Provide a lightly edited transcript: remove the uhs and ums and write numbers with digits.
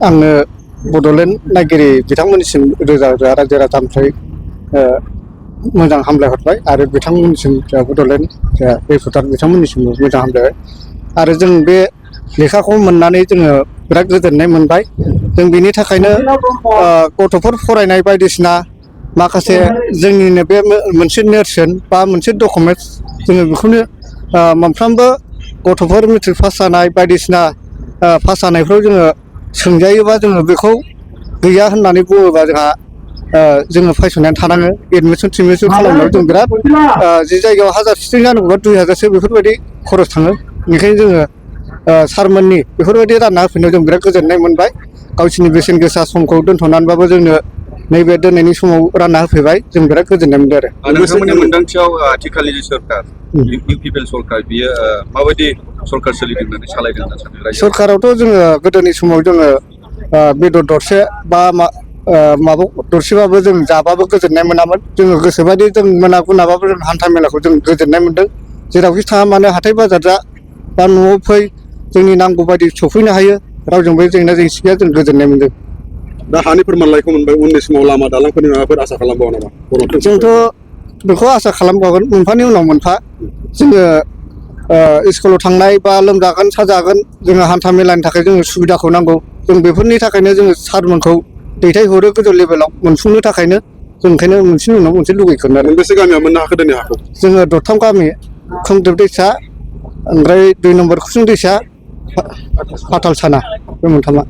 आंनो बड'लेण्ड नायगिरि बिथांमोननिसिम रोजा रोजा रायजो राजानिफ्राय मोजां हामलायहरबाय आरो बिथांमोननिसिम बड'लेण्ड रिपर्टार बिथांमोननिसिमबो मोजां हामलायबाय आरो जों बे लेखाखौ मोननानै जोङो बिराद गोजोननाय मोनबाय। जों बेनि थाखायनो गथ'फोर फरायनाय बायदिसिना माखासे जोंनिनो बे मोनसे नेरसोन बा मोनसे डकुमेन्टस जोङो बेखौनो मोनफ्रोमबो गथ'फोर मेट्रिक पास जानाय बायदिसिना पास जानायफ्राव जोङो सोंजायोबा जोङो बेखौ गैया होननानै बुङोबा जोङो फायस'नानै थानाङो। एडमिसन खालामनायाव जों बिराद जि जायगायाव 1000 जानांगौबा 2000सो बेफोरबायदि खरस थाङो। बेनिखायनो जोङो सारमोननि बेफोरबायदि रानना होफैनायाव जों बिराद गोजोननाय मोनबाय। गावसिनि बेसेन गोसा समखौ दोनथ'नानैबाबो जोंनो नैबे दोननायनि समाव रानना होफैबाय, जों बिराद गोजोननाय मोनदों आरो। नोंथांमोननि मोनदांथियाव आथिखालनि जि सरकार इउपिपिएल सरकार बियो माबायदि सरकार सोलिदों होननानै सालायदों होनना सानो रायजो? सरकारावथ' जोङो गोदोनि समाव जोङो बेदर दरसे बा माबा दरसेबाबो जों जाबाबो गोजोननाय मोनामोन। जोङो गोसोबायदि जों मोनाबाबो जों हान्था मेलाखौ जों गोजोननाय मोनदों। जेरावखि थाङा मानो हाथाय बाजार जा बा न'आव फै जोंनि नांगौ बायदि सफैनो हायो। रावजोंबो जेंना जेंसि गैया, जों गोजोननाय मोनदों। दा हानि फोरमानलाइखौ मोनबाय, उननि समाव लामा दालांफोरनि माबाफोर आसा खालामबावो नामा? जोंथ' बेखौ आसा खालामबावगोन मोनफानि उनाव मोनफा। जोङो स्कुलाव थांनाय बा लोमजागोन साजागोन जोङो हान्था मेलानि थाखाय जोङो सुबिदाखौ नांगौ। जों बेफोरनि थाखायनो जोङो सारमोनखौ दैथायहरो गोजौ लेभेलाव मोनफुंनो थाखायनो। जों ओंखायनो मोनसेनि उनाव मोनसे लुगैगोन आरो। मोनबेसे गामिया मोननो हाखो दिनै हाखौ? जोङो 13 गामि, खोमदोब दैसा, ओमफ्राय 2 नम्बर खुसुं दैसा, फाथाल साना, बे मोनथामा।